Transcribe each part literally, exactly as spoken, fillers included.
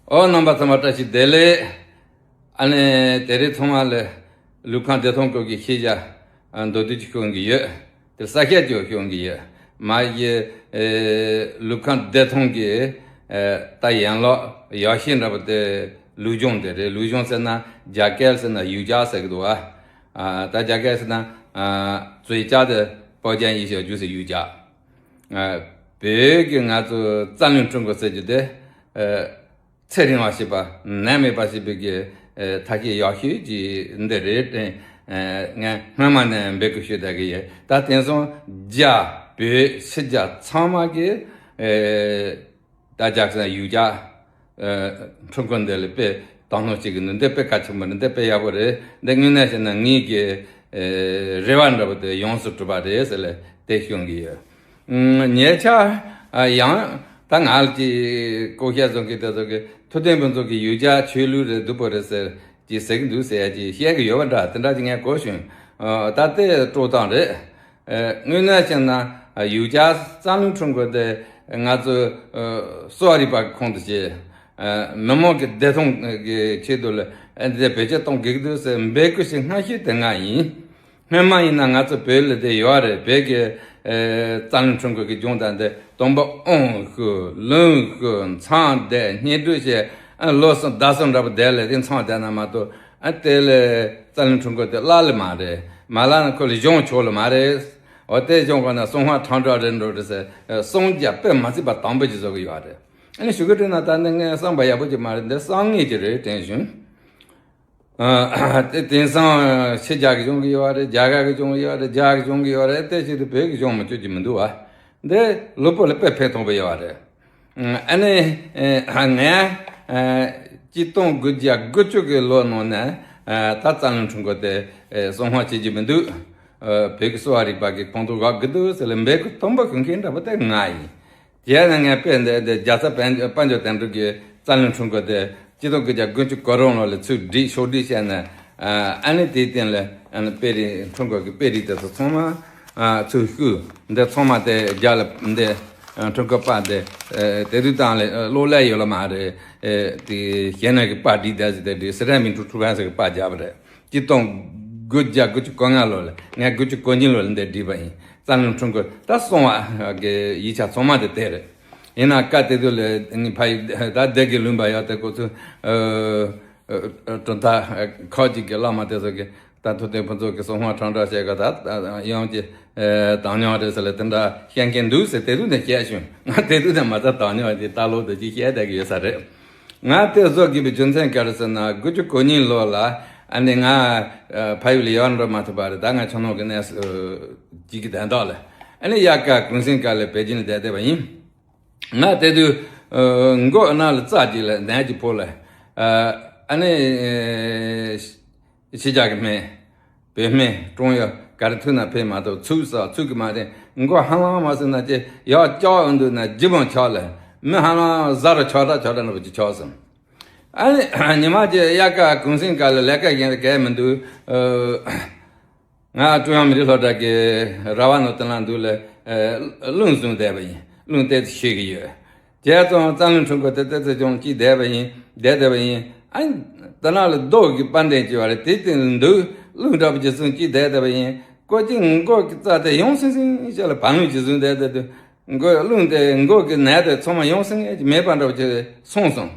ཨོ་རྣམ་པ་ཚང་མ་བཀྲ་ཤིས་བདེ་ལེགས། ཨ་ནི་དེ་རིང་ཚང་མ་ལ་ལུས་ཁམས་བདེ་ཐང་སྐོར་གྱི་ཤེས་བྱ་མདོར་བསྡུས་ཅིག་ཤོད་ཀྱི་ཡོད། དེ་ས་སྐྱ་ཅིག་ཤོད་ཀྱི་ཡོད། མ་གཞི་ལུས་ཁམས་བདེ་ཐང་གི་ད་ཡན་ལག་ཡག་ཤོས་འདྲ་པོ་དེ་ལུས་སྦྱོང་དེ་རེད། ལུས་སྦྱོང་ཟེར་ན་རྒྱ་སྐད་ཟེར་ན་瑜伽 ཟེར་གི་འདུག་བ། ད་རྒྱ་སྐད་ཟེར་ན་嘴巴的保健一小就是瑜伽། བོད་ཀྱི་ང་ཚོ་རྩ་རླུང་འཕྲུལ་འཁོར་ཟེར་རྒྱུ་དེ། ཚེ་རིང་བ་ཞེས་པ་ནད་མེད་པ་ཞེས་པའི་གི་ཐབས་ཤེས་ཡག་ཤོས་ཀྱི་འདི་རེད། ངས་སྔོན་མ་ནས་འབོད་སྐུལ་ཞུས་བསྡད་ཀྱི་ཡོད། ད་དེང་སང་རྒྱ་བོད་ཕྱི་རྒྱལ་ཚང་མ་གི་ད་རྒྱ་ཡུལ་རྒྱ་འཕྲུལ་འཁོར་འདི་ལ་དཔེ་དོ་སྣང་བྱེད་ཀྱི་འདུག་འདི་དཔེ་གལ་ཆེན་པོ་རེད། འདི་དཔེ་ཡག་པོ་རེད། འདི་དངོས་གནས་བྱས་ན་ངེད་ཀྱི་རེ་བ་འདྲ་པོ་དེ་ཡོངས་སུ་གྲུབ་པ་རེད་ཟེར་ལ་དེ་ཤོད་ཀྱི་ཡོད། ཉེ་ཆར་ཡང་ད་ང་ལ་ཅིག་ལྐོག་བཤད་བཟོ་མཁན་དེ་ཚོ་གིས་ཐུབ་བསྟན་ཕུན་ཚོགས་ཀྱི་ཡུལ་རྒྱ་ཆོས་ལུགས་རེད་སྡུག་པོ་རེད་ཟེར་ཅིག་ཟེར་གྱི་འདུག་ཟེར་ཡ་ཅིག་བཤད་ཀྱི་ཡོད་པ་འདྲ། དེ་འདྲ་ཅིག་ངས་གོ་བྱུང་། ད་དེ་དཀྲོག་སྟངས་རེད། དངོས་གནས་བྱས་ན་ཡུལ་རྒྱ་རྩ་རླུང་འཕྲུལ་འཁོར་དེ་ང་ཚོ་གསོ་བ་རིག་པ་གི་ཁོངས་སུ་བྱས། མི་མང་གི་བདེ་ཐང་གི་ཆེད་དུ་ལ་འདི་བེད་སྤྱོད་གཏོང་དགོས་ཀྱི་འདུག་ཟེར་འབོད་སྐུལ་ཞིག་སྔ་ཤོས་དེ་ང་ཡིན། སྔོན་མ་ཡིན་ན་ང་ཚོ་བོད་ལ་དེ་ཡོད་རེད། བོད་ཀྱི་རྩ་རླུང་འཕྲུལ་འཁོར་གྱི་སྦྱོང་བརྡར་འདི་དང་པོ་ཨོང་ཞུ་ལུང་ཞུ་མཚམས་བསྡད་སྙིང་བསྡུས་བྱས་ལོ་གསུམ་ཟླ་གསུམ་འདྲ་པོ་བསྡད་ལ་དེ་མཚམས་བསྡད་ན་མ་གཏོགས་དེ་ལས་རྩ་རླུང་འཕྲུལ་འཁོར་དེ་བརླག་ལེ་མ་རེད། མ་བརླག་ན་ཁོ་ལ་སྦྱོང་ཆོག་ལེ་མ་རེད། འོ་དེ་སྦྱོང་དགོས་ན་གསང་སྔགས་ཁྲག་འཁོར་རེད་འགྲོ་རེད་ཟེར་གསང་རྒྱ་དཔེ་མ་སྲིད་པ་དམ་པོ་ཅིག་བཟོ་གི་ཡོད་རེད། ཨ་ནི་ཞུ་གི་དྲན་ན་ད་ནི་ངས་བསམ་པ་ཡག་པོ་ཅིག་མ་རེད། འདི་བསམ་ངེས་ཀྱི་རེད་དྲན་བྱུང་། དེ་དེང་སང་ཕྱི་རྒྱལ་གྱི་སྦྱོང་གི་ཡོད་རེད། རྒྱ་གར་གྱི་སྦྱོང་གི་ཡོད་རེད། རྒྱ་གི་སྦྱོང་གི་ཡོད་རེད། དེ་བྱེད་དུས་བོད་ཀྱི་སྦྱོང་མི་བཅུག་གི་མི་འདུག་བ། འདི་ལུས་པོ་ལ་དཔེ་ཕན་ཐོགས་པ་ཡོད་རེད། ཨ་ནི་ངས་ཆིག་སྟོང་དགུ་བརྒྱ་དགུ་བཅུ་གི་ལོ་ནང་ནས་ད་རྩ་རླུང་འཕྲུལ་འཁོར་དེ་གསང་སྔགས་བྱེད་ཀྱི་མི་འདུག་བོད་ཀྱི་གསོ་བ་རིག་པ་གི་ཁོངས་གཏོགས་བཞག་གི་འདུག་ཟེར་ལ་འབོད་སྐུལ་དང་པོ་ཞུ་མཁན་འདྲ་པོ་དེ་ང་ཡིན། དེ་ནས་ངས་དཔེ་འདི་འདི་རྒྱལ་ཚབ་དཔལ་འབྱོར་དོན་གྲུབ་ཀྱི་རྩ་རླུང་འཕྲུལ་འཁོར་དེ་སྤྱི་ཚོགས་ཀྱི་རྒྱ་དགུན་གྱི་གོ་རོང་ལོ་ལ་ཚུར་སྒྲིག་ཕྱོགས་སྒྲིག་བྱས་ནས། ཨ་ནི་དེའི་སྟེང་ལ་ཨ་ནི་དཔེ་རིས་འཕྲུལ་འཁོར་གྱི་དཔེ་རིས་དེ་ཚོ་ཚང་མ་ཚུར་བཤུས། འདི་ཚང་མ་དེ་རྒྱ་ལ་འདི་འཕྲུལ་འཁོར་པ་དེ་དེ་དུས་དང་ལ་གློག་ཀླད་ཡོད་ལ་མ་རེད། དེ་གཞན་ནས་ཀྱི་པར་བསྒྲིགས་བསྡད་ཟེར་དེ་བསྒྲིགས་སི་རན་མིན་ཐུ་ཐུ་བན་ཟེར་གྱི་པར་བརྒྱབ་པ་རེད། ཆིག་སྟོང་དགུ་བརྒྱ་དགུ་བཅུ་གོ་ལྔ་ལོ་ལ་ངས་དགུ་བཅུ་གོ་གཉིས་ལོ་ལ་འདིར་བསྒྲིགས་པ་ཡིན། རྩ་རླུང་འཕྲུལ་འཁོར་ད་གསང་བ་གི་ཡིག་ཆ་ཚང་མ་དེ་དེ་རེད། ཡིན་ན་སྐབས་དེ་དུས་ལ་ངའི་ཕ་ཡུལ་ད་སྡེ་དགེ་ལུང་པ་ཡོད་དེ་ཁོ་ཚོས་གྲུབ་མཐའ་ཁག་ཅིག་གི་བླ་མ་དེ་ཚོ་གི་ད་ཐུབ་བསྟན་ཕུན་ཚོགས་ཀྱི་གསང་སྔགས་ཁྲང་ཁྲ་བཤད་ག་ད་ཡང་ཅི་དམ་ཉམས་རེད་ཟེར་ལ་དེ་འདྲ་བཤད་མཁན་འདུག་ཟེར་དེ་དུས་ནས་བཤད་བྱུང་། ང་དེ་དུས་ནས་མ་རྩ་དམ་ཉམས་དེ་ལྟ་ལོག་དེ་ཅིག་བཤད་བསྡད་ཀྱི་ཡོད་ས་རེད། ང་དེ་བཟོ་དགོས་པའི་རྒྱུ་མཚན་ག་རེ་ཟེར་ན་དགུ་བཅུ་གོ་གཉིས་ལོ་ལ་ཨ་ནི་ང་ཕ་ཡུལ་ལ་ཡར་འགྲོ་མ་ཐུབ་པ་རེད། ད་ང་ཆུ་ནང་གི་གནས་སུ་ཅིག་གི་དན་ཐོག་ལ་ཨ་ནི་དབྱར་ཁ་གུང་སེང་སྐབས་ལ་པེ་ཅིན་ལ་བསྡད་བསྡད་པ་ཡིན། ང་དེ་དུས་མགོ་ནང་ལ་རྩ་ཅིག་ལ་ནད་ཅིག་ཕོག་ལ་ཨ་ནི། ཕྱི་རྒྱལ་གྱི་སྨན། བོད་སྨན་ཀྲུང་ཡོ་ག་རེ་ཐུག་ན་ཕན་མ་གཏོགས་ཚུགས་ས་ཚུགས་ཀྱི་མ་རེད། མགོ་ཧ་ལམ་མ་ཟིན་ན་ཅི་ཡག་སྐྱོག་འོང་འདུག་ན་ལྗིད་བང་ཆགས་ལ་མི་ཧ་ལམ་ཟ་རུ་ཆགས་འདྲ་ཆགས་འདྲ་འདྲ་པོ་ཅིག་ཆགས་སོང་། ཨ་ནི་ཉི་མ་གཅིག་དབྱར་ཁ་གུང་སེང་སྐབས་ལ་ལས་ཀ་གཞན་ག་གས་མི་འདུག་ང་ཀྲུང་དབྱང་མི་རིགས་སློབ་གྲྭ་གི་ར་བ་ནོར་ཏི་ལ་འདུག་ལ་རླུང་བཟུང་བསྡད་པ་ཡིན། རླུང་བསྡད་དེ་ཤེས་ཀྱི་ཡོད། བྱས་ཙང་རྩ་རླུང་འཕྲུལ་འཁོར་དེ་ཏོག་ཙམ་ཅུང་གཅིག་བསྡད་པ་ཡིན། བསྡད་བསྡད་པ་ཡིན། ཨ་ནི་དེ་ནང་ལ་རྡོ་གི་པར་འདན་ཅིག་ཡོད་རེད། དེ་སྟེང་ལ་འདུག་རླུང་འདྲ་པོ་ཅིག་བཟུང་གཅིག་བསྡད་བསྡད་པ་ཡིན། ཀོ་ཅིག་མགོ་གི་རྩ་དེ་ཡང་སིང་སིང་བྱས་ལ་བ་རླུང་ཅིག་བཟུང་བསྡད་བསྡད་དུས་མགོ་རླུང་དེ་མགོ་གི་ནད་དེ་ཚང་མ་ཡང་སིང་ངེ་ཅིག་མེད་པ་འདྲ་པོ་ཅིག་སོང་སོང་།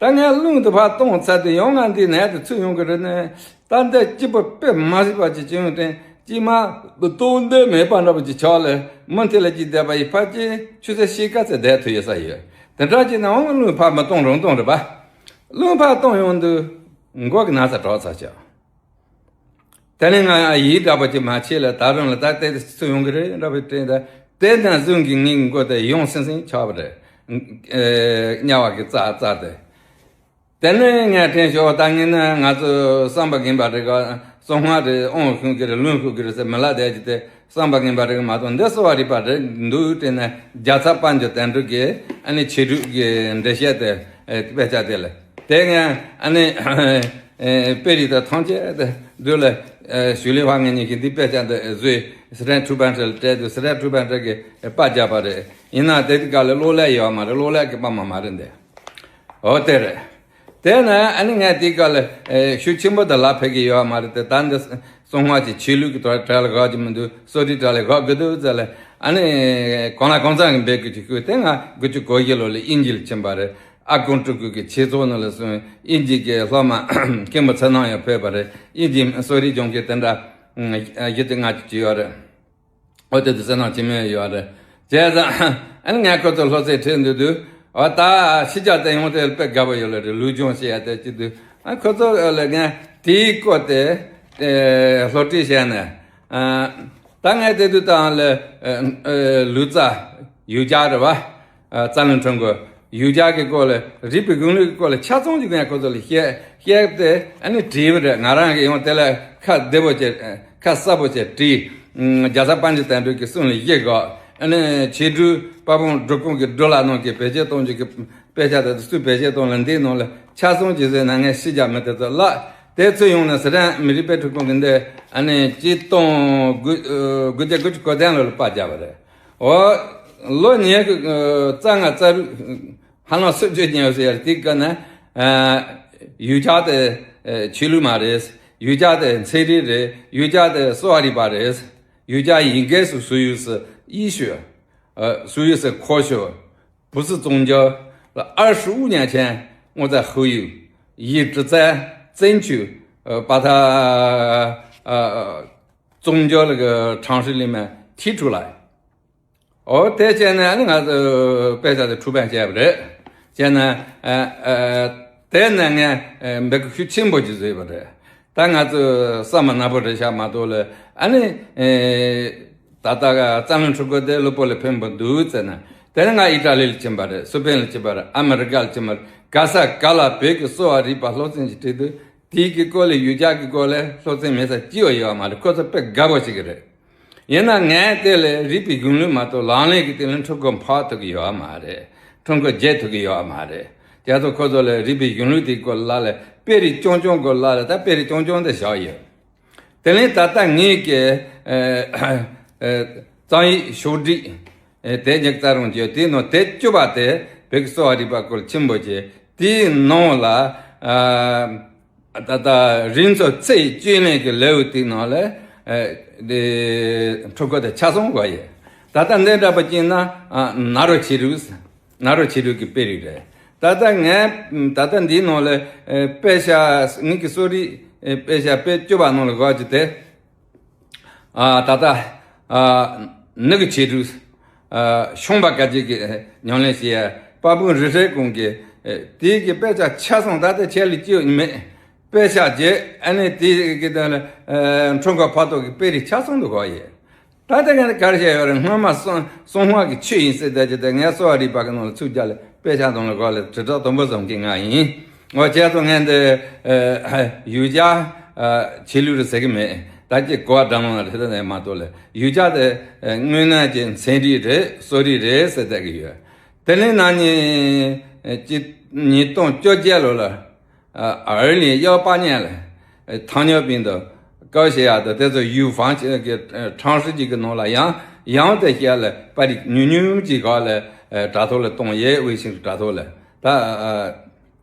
ད་ངས་རླུང་དེ་ཕར་བཏང་ཚར་དུས་ཡང་ང་འདི་ནད་དེ་ཚུར་ཡོང་གི་རེད་ནས། ད་འདི་སྐྱིད་པོ་དཔེ་མ་སྲིད་པ་ཅིག་ཅི་ཡོང་དྲན་ཅིག་མ་ལྟོགས་འདོད་མེད་པ་འདྲ་པོ་ཅིག་ཆགས་ལ་མུ་མཐུད་ལ་ཅིག་བསྡད་པ་ཡིན། ཕལ་ཆེར་ཆུ་ཚོད་ཕྱེད་ཀ་ཙམ་བསྡད་ཐུབ་ཡོད་ས་ཡོད། དེ་འདྲ་ཅིག་ནའང་རླུང་ཕར་མི་གཏོང་རུང་གཏོང་རེད་པ། རླུང་ཕར་གཏོང་ཡོང་དུས་མགོ་གི་ན་ཚ་དྲག་ཚར་ཤག་དེ་ནས་ང་ཡིད་འདྲ་པོ་ཅིག་མ་བྱེད་ལ་ད་རུང་ལ་ད་ལྟའི་ཚུར་ཡོང་གི་རེད་འདྲ་པོ་དྲན། ད་དེ་དང་བཟུང་གི་ངའི་མགོ་དེ་ཡང་སིང་སིང་ཆགས་པ་རེད། དམྱལ་བ་གི་རྩ་རྩ་དེ། དེ་ནས་ངས་དྲན་ཤོག་ད་ངས་ན་ང་ཚོ་བསམ་པ་ངན་པ་རེད་ག་གསང་སྔགས་རེད། དབང་ཤུགས་ཀྱི་རེད། རླུང་ཤུགས་ཀྱི་རེད་ཟེར་མི་ལ་བསྡད་ཀྱི་དེ་བསམ་པ་ངན་པ་རེད་ག་མ་གཏོགས་འདི་གསོ་བ་རིག་པ་རེད་འདུག་དྲན་ནས་རྒྱལ་ཚབ་དཔལ་འབྱོར་དོན་གྲུབ་ཀྱི་ཨ་ནི་ཆེད་སྒྲུབ་ཀྱི་འགྲེལ་བཤད་དེ་དཔེ་ཆ་དེ་ལ་དེ་ངས་ཨ་ནི་དཔེ་རིས་དང་ཐམས་ཅད་དེ་བསྡུས་ལ་ཞུ་ལི་ཕ་ངེད་གཉིས་ཀྱིས་འདི་དཔེ་ཆ་འདི་བཟོས་སི་ཁྲོན་ཁྲུའུ་པན་ཁྲི་ལ་སྤྲད་དུས་སི་ཁྲོན་ཁྲུའུ་པན་ཁྲི་གིས་པར་བརྒྱབ་པ་རེད། ཡིན་ན་དེ་དུས་སྐབས་ལ་གློག་ཀླད་ཡོད་མ་རེད། གློག་ཀླད་ཀྱི་པར་མ་མ་རེད་འདི། འོ་དེ་རེད། དེ་ན་ཨ་ནི་ངས་དེའི་སྐབས་ལ་ཨེ་ཤུགས་ཆེན་པོ་དུ་ལབ་ཕེབས་ཀྱི་ཡོད་མ་རེད་དེ། ད་འདི་གསང་སྔགས་ཀྱི་ཆོས་ལུགས་ཀྱི་དོན་གྲལ་ལ་དགོས་ཀྱི་མི་འདུག་གསོ་རིག་གྲལ་ལ་དགོས་དགོས་འདུག་ཟེར་ལ། ཨ་ནི་གང་ལ་གང་འཚམ་གྱི་འབོད་སྐུལ་ཅིག་བསྐུལ། དེ་ང་དགུ་བཅུ་གོ་བཞི་ལོ་ལ་དབྱིན་ཇི་ལ་ཕྱིན་པ་རེད། ཨ་ཀུན་སྤྲུལ་སྐུ་གི་ཆོས་ཚོགས་ནང་ལ་སོང་། དབྱིན་ཇི་གི་སློབ་མ་མཁན་པོ་ཚེ་ནང་ཡང་ཕེབས་པ་རེད། དབྱིན་ཇི་གསོ་རིག་སྦྱོང་མཁན་དེ་འདྲ་བཞི་བཅུ་ལྔ་བཅུ་ཅིག་ཡོད་རེད། འོ་དེ་དུས་ཚེ་ནང་ཅི་མེད་ཡོད་རེད། བྱས་ཙང་ཨ་ནི་ངས་ཁོ་ཚོ་སློབ་ཚན་ཁྲིད་འདུག་དུས། འོ་ད་ཕྱི་རྒྱལ་དེ་ཡོང་དེ་དཔེ་དགའ་པོ་ཡོད་ལ་རེད། ལུས་སྦྱོང་བྱེད་ཡ་དེ་ཅི་དུས། ཨ་ཁོ་ཚོ་ལ་ངས་དེའི་སྐོར་དེ་ཨེ་སློབ་ཁྲིད་བྱས་ནས། ཨ་ད་ངས་དེ་དུས་ད་ལ་ཨ་ཨ་ལུས་རྩལ་ཡུལ་གྱར་རེད་བ། ཨ་རྩ་རླུང་འཕྲུལ་འཁོར་ཡུལ་གྱར་གྱི་སྐོར་ལ། རིག་པའི་གཞུང་ལུགས་ཀྱི་སྐོར་ལ་ཆ་ཚང་ཅིག་ངས་ཁོ་ཚོ་ལ་བཤད་བཤད་དེ་ཨ་ནི་བྲིས་པ་རེད། ང་རང་གིས་ཡང་དེ་ལ་ཁ་བདེ་པོ་བྱས། ཁ་གསལ་པོ་བྱས་བྲིས། རྒྱལ་ཚབ་དཔལ་འབྱོར་དོན་གྲུབ་ཀྱི་གསུང་ལ་གཞི་བཞག་ཨ་ནི་ཆོས་དྲུག་དཔལ་སྤུངས་སྒྲུབ་ཁང་གི་སྒྲུབ་ལ་ནང་གི་བེད་སྤྱོད་གཏོང་རྒྱུ་གི་དཔེ་ཆ་དེ་ཚོ་སུས་བེད་སྤྱོད་གཏོང་ལ་འདི་ནང་ལ་ཆ་ཚང་ཅིག་བཟོས་ན། ངས་ཕྱི་རྒྱལ་མི་དེ་ཚོ་ལ་དེ་ཚོ་ཡོང་ནས་ཟི་ཁྲོན་མི་རིགས་དཔེ་སྐྲུན་ཁང་གི་འདི་ཨ་ནི་ཆིག་སྟོང་དགུ་དགུ་བརྒྱ་དགུ་བཅུ་གོ་བདུན་ལོ་ལ་པར་བརྒྱབ་པ་རེད། འོ་ལོ་ཉི་ཤུ་རྩ་ལྔ་རྩ་དྲུག་ཧ་ལམ་སུམ་ཅུ་ཉེ་བ་ཟེར་ཡ་དེའི་སྐབས་ན། ཨ་ཡུལ་གྱར་དེ་ཨ་ཆོས་ལུགས་མ་རེད། ཡུལ་གྱར་དེ་ཚན་རིག་རེད། ཡུལ་གྱར་དེ་གསོ་བ་རིག་པ་རེད། 儒家应该是属于是医学，呃，属于是科学，不是宗教。二十五年前我在后院一直在争取，呃，把它，呃，宗教那个常识里面提出来。 འོ་དེ་བྱས་ནས་ཨ་ནི་ང་ཚོ་དཔེ་ཆ་དེ་出版བྱས་པ་རེད། བྱས་ནས་ཨ་ཨ་དེ་ནས་ངས་ཨ་འབོད་སྐུལ་ཤུགས་ཆེན་པོ་ཅིག་བཟོས་པ་རེད། ད་ང་ཚོ་བསམ་པ་ནག་པོ་རེད་ཤག་མ་གཏོགས་ལ། ཨ་ནི་ཨེ་ད་ལྟ་རྩ་རླུང་འཕྲུལ་འཁོར་དེ་གློ་བུར་ལ་ཕན་པོ་འདུག་ཟེར་ནས། དེ་ནས་ང་ཨི་ཊ་ལི་ལ་ཕྱིན་པ་རེད། སི་པེན་ལ་ཕྱིན་པ་རེད། ཨ་མི་རི་ཀ་ལ་ཕྱིན་པ་རེད། ག་ས་ག་ལ་བོད་ཀྱི་གསོ་བ་རིག་པ་སློབ་ཚན་ཞིག་ཁྲིད་དུས། དེའི་གི་སྐོར་ལ་ཡུལ་གྱར་གྱི་སྐོར་ལ་སློབ་ཚན་མེད་ས་ཅི་ཡང་ཡོད་མ་རེད། ཁོ་ཚོ་དཔེ་དགའ་པོ་ཞིག་རེད། ཡིན་ན་ངས་དེ་ལས་རིག་པའི་གཞུང་ལུགས་མ་གཏོགས་ལག་ལེན་གྱི་སྟེང་ལ་འཕྲུལ་འཁོར་འཕར་ཐུབ་ཀྱི་ཡོད་མ་རེད། འཕྲུལ་འཁོར་རྒྱག་ཐུབ་ཀྱི་ཡོད་མ་རེད། དེ་ཚོ་ཁོ་ཚོ་ལ་རིག་པའི་གཞུང་ལུགས་དེའི་སྐོར་ལ་ལ་དཔེ་རིས་རྐྱང་རྐྱང་སྐོར་ལ་ལ་ད་དཔེ་རིས་རྐྱང་རྐྱང་དེ་བཞག་ཡོད། དེ་ལས་ད་ལྟ་ངས་ཀྱི་ཨ་ཨ་རྩོམ་ཡིག་ཕྱོགས་བསྒྲིགས་ཨ་དེ་ཉིད་ཙམ་རང་བརྗོད། དེའི་ནང་དེབ་བཅུ་པ་དེ་བོད་ཀྱི་གསོ་བ་རིག་པ་སྐོར་ཆེན་པོ་བྱས། དེའི་ནང་ལ་ཨ་ད་ལྟ་རིག་འཛིན་ཚེ་བཅུད་ལེན་གྱི་ལེའུ་དེའི་ནང་ལ་ཨ་དེ་འཕྲུལ་འཁོར་དེ་ཆ་ཚང་དགོས་ཡོད། ད་ལྟ་འདི་འདྲ་པ་ཅིག་ན་ཨ་ནཱ་རོ་བྱེད་རིགས། ནཱ་རོ་བྱེད་རིགས་ཀྱི་དཔེ་རིས་རེད། ད་ལྟ་ངས་ད་ལྟ་འདིའི་ནང་ལ་ཨ་དཔེ་ཆ་ངེད་ཀྱི་གསོ་རིག་ཨ་དཔེ་ཆ་དཔེ་བཅུ་པ་ནང་ལ་དགོས་ཀྱི་དེ། ཨ་ད་ལྟ་ཨ་ནི་གི་བྱེད་རིགས། ཨ་ཤོང་པ་བཀའ་བརྒྱུད་ཀྱི་ཉམས་ལེན་བྱེད་ཡ། དཔལ་སྤུངས་རི་ཁྲོད་ཀུན་གྱི་ཨ་དེའི་གི་དཔེ་ཆ་ཆ་ཚང་ད་ལྟ་ཁྱེད་ལ་སྐྱེལ་མེད། དཔེ་ཆ་བརྒྱད། ཨ་ནི་དེའི་གི་དོན་ལ་ཨ་འཕྲུལ་འཁོར་འཕར་ཐོག་གི་དཔེ་རིས་ཆ་ཚང་དུ་གོ་ཡི། ད་ལྟ་ངས་ག་རེ་བཤད་ཡོད་རེད། སྔོན་མ་གསང་གསང་སྔགས་ཀྱི་ཆོས་ཡིན་ཟེར་བསྡད་ཀྱི་དེ། ངས་གསོ་བ་རིག་པ་གི་ནང་ལ་ཚུར་རྒྱག་ལ་དཔེ་ཆ་དང་ལ་གོ་ལ་དྲིལ་བསྒྲགས་དང་པོ་བཟོ་མཁན་ང་ཡིན། འོ་བྱས་ཙང་ངས་འདི་ཨ་ཡུལ་གྱར་ཨ་ཆོས་ལུགས་རེད་ཟེར་གི་མེད། ད་ཅི་གོ་བ་འགྲམ་ནང་ལ་རེད་ད་ནས་མ་གཏོགས་ལ། ཡུལ་གྱར་དེ་ཨ་དངོས་གནས་ཀྱི་ཚན་རིག་རེད། གསོ་རིག་རེད་ཟེར་བསྡད་ཀྱི་ཡོད། དེ་ནས་ན་ནི་ཨ་ཅི་ཉིས་སྟོང་བཅོ་བརྒྱད་ལོ་ལ། 二零一八年了，糖尿病的高血压的这种预防性的尝试这个弄了，然然后这些了，把你扭扭几个了，呃，找到了东野卫星找到了，他呃，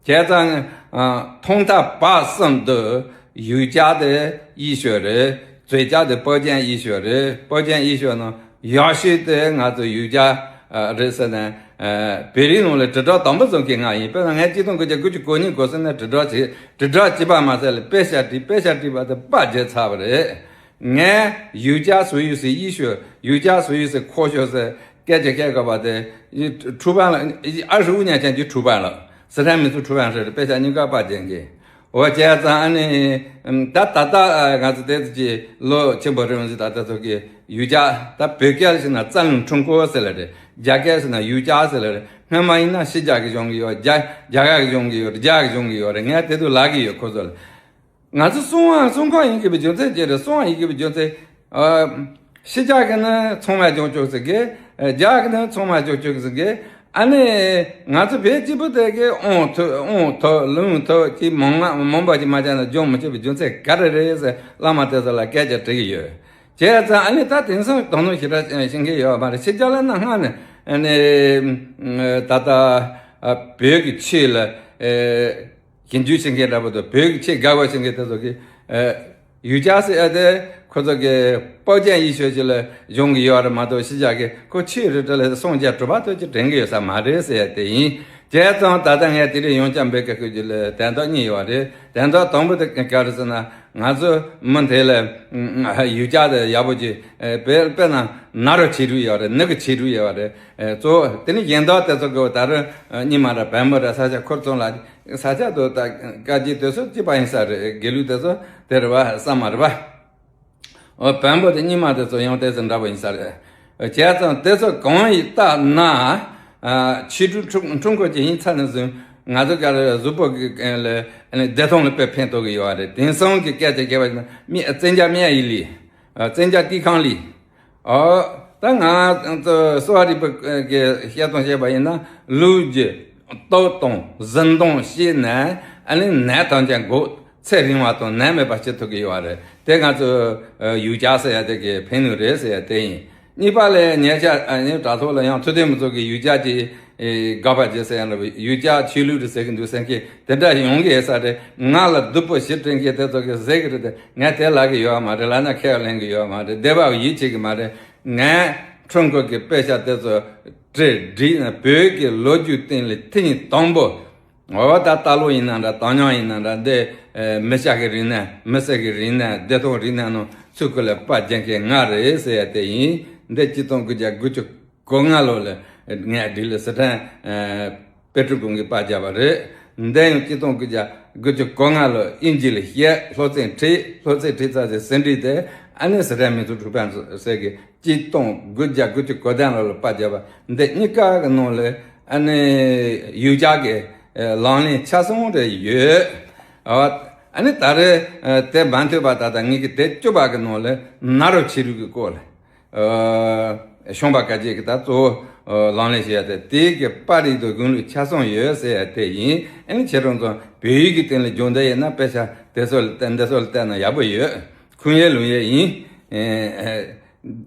现在啊，通达八省的有家的医学人，最佳的保健医学人，保健医学呢， ཡག་ཤོས་དེ་ང་ཚོ་ཡུལ་གྱར་ཨ་རེད་ཟེར་ནས་ཨ་བོད་རིགས་ནང་ལ་དྲིལ་བསྒྲགས་དང་པོ་བཟོ་མཁན་ང་ཡིན། དཔེར་ན་ངས་གཅིག་སྟོང་དགུ་བརྒྱ་དགུ་བཅུ་གོ་གཉིས་གོ་གསུམ་ནས་དྲིལ་བསྒྲགས་བྱས། དྲིལ་བསྒྲགས་བྱས་པ་མ་ཟད་ལ་དཔེ་ཆ་བྲིས། དཔེ་ཆ་བྲིས་པ་དེ་པར་བརྒྱབ་ཚར་བ་རེད། ངས་ཡུལ་གྱར་属于是医学，ཡུལ་གྱར་属于是科学ཟེར་སྐད་ཆ་བཤད་དགོས་པ་དེ། 出版了，二十五年前就出版了。 སི་ཁྲོན་མི་ཚོ་ཁྲུ་བན་ཧྲི་རེད། དཔེ་ཆ་གཉིས་ཀ་པར་བརྒྱབ་མཁན། འོ་བྱས་ཙང་ཨ་ནི་ད་ད་ལྟ་ང་ཚོ་དེ་ཚོ་གི་ལོ་ཆེན་པོ་རེད་འོང་ཟིག་ད་ལྟ་ཚོ་གི་ཡུལ་གྱར། ད་བོད་སྐད་ཟེར་ན་རྩ་རླུང་འཕྲུལ་འཁོར་ཟེར་ལ་རེད། རྒྱ་སྐད་ཟེར་ན་ཡུལ་གྱར་ཟེར་ལ་རེད། སྔོན་མ་ཡིན་ན་ཕྱི་རྒྱལ་གི་གཞུང་གི་ཡོད། རྒྱ་རྒྱ་གར་གི་གཞུང་གི་ཡོད། རྒྱ་གི་གཞུང་གི་ཡོད་རེད། ངས་དེ་ཚོ་ལབ་གི་ཡོད་ཁོ་ཚོ་ལ། ང་ཚོ་གསང་བ་གསང་ཁང་ཡིན་དགོས་པའི་རྒྱུ་མཚན་ཅི་རེད། གསང་བ་ཡིན་དགོས་པའི་རྒྱུ་མཚན། ཨ། ཕྱི་རྒྱལ་གི་ནི་ཚང་མས་སྦྱོང་ཆོག་ཟེར་གི། ཨ། རྒྱ་གི་ནི་ཚང་མས་སྦྱོང་ཆོག་ཟེར་གི། ཨ་ནི་ང་ཚོ་བོད་སྐྱིད་པོ་དེ་གི་དབང་ཐོབ་དབང་ཐོབ་ལུང་ཐོབ་ཀྱི་མང་ང་མང་པོ་ཅིག་མ་བྱས་ན་སྦྱོང་མི་ཆོག་པའི་རྒྱུ་མཚན་ག་རེ་རེད་ཟེར་བླ་མ་དེ་ཚོ་ལ་སྐད་ཆ་དྲི་གི་ཡོད། བྱས་ཙང་ཨ་ནི་ད་དེང་སང་དོ་སྣང་ཞེ་དྲག་བྱེད་མཁན་ཡོད་མ་རེད། ཕྱི་རྒྱལ་ལ་ན་སྔ་ནས་ཨ་ནི་ད་ལྟ་བོད་ཀྱི་ཆོས་ལ་ ཨེ། ཞིབ་འཇུག་བྱེད་མཁན་འདྲ་པོ་དང་བོད་ཀྱི་ཆེད་དགའ་བ་བྱེད་མཁན་དེ་ཚོ་གིས། ཨེ། ཡུལ་གྱར་ཟེར་ཡ་དེ་ཁོ་ཚོ་གི་པོ་ཅན་ཡིད་ཤོད་ཅིག་ལ་སྦྱོང་གི་ཡོད་རེད་མ་གཏོགས་ཕྱི་རྒྱལ་གི་ཁོ་ཆོས་རེད་དྲ་ལ་སངས་རྒྱས་གྲུབ་པ་ཐོབ་ཀྱི་དྲན་གི་ཡོད་ས་མ་རེད་ཟེར་ཡ་དེ་ཡིན། བྱས་ཙང་ད་ལྟ་ངས་དེ་རིང་ཡང་བསྐྱར་འབོད་སྐུལ་ཞུ་རྒྱུ་ལ་དོན་དག་གཉིས་ཡོད་རེད། དོན་དག་དང་པོ་དེ་ག་རེ་ཟེར་ན། ང་ཚོ་མུ་མཐུད་ལ་ཡུལ་གྱར་དེ་ཡག་པོ་ཅིག་དཔེ་དཔེར་ན་ན་རོ་ཆེ་དྲུག་ཡོད་རེད། ནི་གི་ཆེ་དྲུག་ཡོད་རེད། གཙོ་བོ་དེ་ནི་གཞན་དག་དེ་ཚོ་གི་ད་རུང་རྙིང་མ་ར་བོན་པོ་ར་ས་ཆ་ཁུར་ཚོང་ལ་ས་ཆ་དུ་ད་བཀའ་བརྒྱུད་དེ་ཚོ་གཅིག་པ་ཡིན་ས་རེད། དགེ་ལུགས་དེ་ཚོ་དེ་རེད་བ། ས་མ་རེད་བ། འོ་བོན་པོ་དེ་རྙིང་མ་དེ་ཚོ་ཡང་དེ་ཚོ་འདྲ་པོ་ཡིན་ས་རེད། བྱས་ཙང་དེ་ཚོ་གང་ཡིན་ལྟ་ན། ཨ། ཆོས་དྲུག་འཁྲུལ་འཁྲུལ་འཁོར་གྱི་ཡིན་ཚར་ནས་བཟུང་ང་ཚོ་ག་རེ་གཟུགས་པོ་གི་ལ་བདེ་ཐང་ལ་དཔེ་ཕན་ཐོགས་ཀྱི་ཡོད་རེད། དེང་སང་གི་སྐད་ཆ་བཤད་པ་ཡིན་ན་མི་བཙན་རྒྱལ་མི་ཡ་ཡི་ལི། བཙན་རྒྱལ་དུས་ཁང་ལི། ཨོ། ད་ང་ཚོ་གསོ་བ་རིག་པའི་གི་བཤད་སྟངས་བཤད་པ་ཡིན་ན་ལུས་ཀྱི་སྟོབས་དང་གཟི་མདངས་ཤེས་ནས་ཨ་ནི་ནད་ཐམས་ཅད་འགོག་ཚེ་རིང་བ་དང་ནད་མེད་པ་བྱེད་ཐུབ་ཀྱི་ཡོད་རེད། དེ་ང་ཚོ་ཡུལ་གྱར་ཟེར་ཡ་དེ་གི་ཕན་ནུས་རེད་ཟེར་ཡ་དེ་ཡིན། གཉིས་པ་ལ་ཉེ་ཆར་ཨ་ནི་དྲ་ཐོག་ལ་ཡང་ཐུབ་བསྟན་མི་ཚོགས་ཀྱི་ཡུལ་གྱར་གྱི་དགག་པ་བྱེད་ཟེར་ཡ་ལ་ཡུལ་གྱར་ཆོས་ལུགས་རེད་ཟེར་གྱི་འདུག་ཟེར་མཁན་དེ་འདྲ་ཡོང་གི་ཡོད་ས་རེད། ང་ལ་སྡུག་པོ་ཞེ་དྲག་མཁན་དེ་ཚོ་གི་ཟེར་གི་རེད་དེ་ངས་དེ་ལབ་གི་ཡོད་མ་རེད། ལབ་ན་ཁས་ལེན་གི་ཡོད་མ་རེད། སྡེ་པ་ཡིད་ཆེས་གི་མ་རེད། ངས་འཁྲུལ་འཁོར་གྱི་དཔེ་ཆ་དེ་ཚོ་བྲིས་བསྒྲིགས་ནས་བོད་ཀྱི་ལོ་རྒྱུས་སྟེང་ལ་ཐེངས་དང་པོ། འོ་ད་ལྟ་ལོ་ཡིན་ན་འདྲ། དང་ཉང་ཡིན་ན་འདྲ། འདི་མི་ཤ་གི་རིག་གནས། མི་སེར་གྱི་རིག་གནས། བདེ་ཐང་རིག་གནས་ནང་ཚུར་ཁོ་ལ་པར་རྒྱག་མཁན་ང་རེད་ཟེར་ཡ་དེ་ཡིན། འདི་གཅིག་སྟོང་དགུ་བརྒྱ་དགུ་བཅུ་གོ་ལྔ་ལོ་ལ་ངས་ལྡི་ལི་སི་ཁྲོན་དཔེ་སྐྲུན་ཁང་གིས་པར་བརྒྱབ་པ་རེད། འདི་ཡང་གཅིག་སྟོང་དགུ་བརྒྱ་དགུ་བཅུ་གོ་ལྔ་ལོ་དབྱིན་ཇི་ལ་བཤད། སློབ་ཚན་ཁྲིད། སློབ་ཚན་ཁྲིད་ཚར་རྗེས་ཟིན་བྲིས་དེ་ཨ་ནི་སི་ཁྲོན་མི་ཚོགས་འཁྲུག་པ་ཟེར་གི་གཅིག་སྟོང་དགུ་བརྒྱ་དགུ་བཅུ་གོ་བདུན་ལོ་ལ་པར་བརྒྱབ་པ། འདི་གཉིས་ཀ་གི་ནང་ལ་ཨ་ནི་ཡུལ་གྱར་གྱི་ལག་ལེན་ཆ་ཚང་རེ་ཡོད། ཨ་ནི་ད་རེས་དེ་མ་ཐུབ་པ་ད་ལྟ་ངེད་ཀྱི་དེབ་བཅུ་པ་གི་ནང་ལ་ན་རོ་ཆེ་དྲུག་གི་སྐོར་ལ། ཨ། ཤོང་པ་དཀའ་སྤྱད་ཀྱི་ད་གཙོ་བོ་ལག་ལེན་བྱེད་ཡ་དེ་དེའི་གི་པར་རིས་དང་གཞུང་ལུགས་ཆ་ཚང་ཡོད་ཟེར་ཡ་དེ་ཡིན། ཨ་ནི་ཁྱེད་རང་ཚོ་བོད་ཡིག་གི་སྟེང་ལ་སྦྱོང་འདོད་ཡོད་ན་དཔེ་ཆ་དེ་ཚོ་ལ་བལྟ། འདི་ཚོ་ལ་བལྟས་ན་ཡག་པོ་ཡོད། ཁུངས་ཡོད་ལུང་ཡོད་ཡིན། ཨ།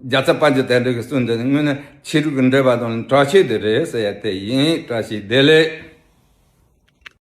རྒྱལ་ཚབ་དཔལ་འབྱོར་དོན་གྲུབ་ཀྱིས་གསུངས་འདི་ནི་དངོས་གནས་ཆོས་དྲུག་གི་འགྲེལ་པ་དང་གྲགས་ཆོད་དེ་རེད་ཟེར་ཡ་དེ་ཡིན། བཀྲ་ཤིས་བདེ་ལེགས།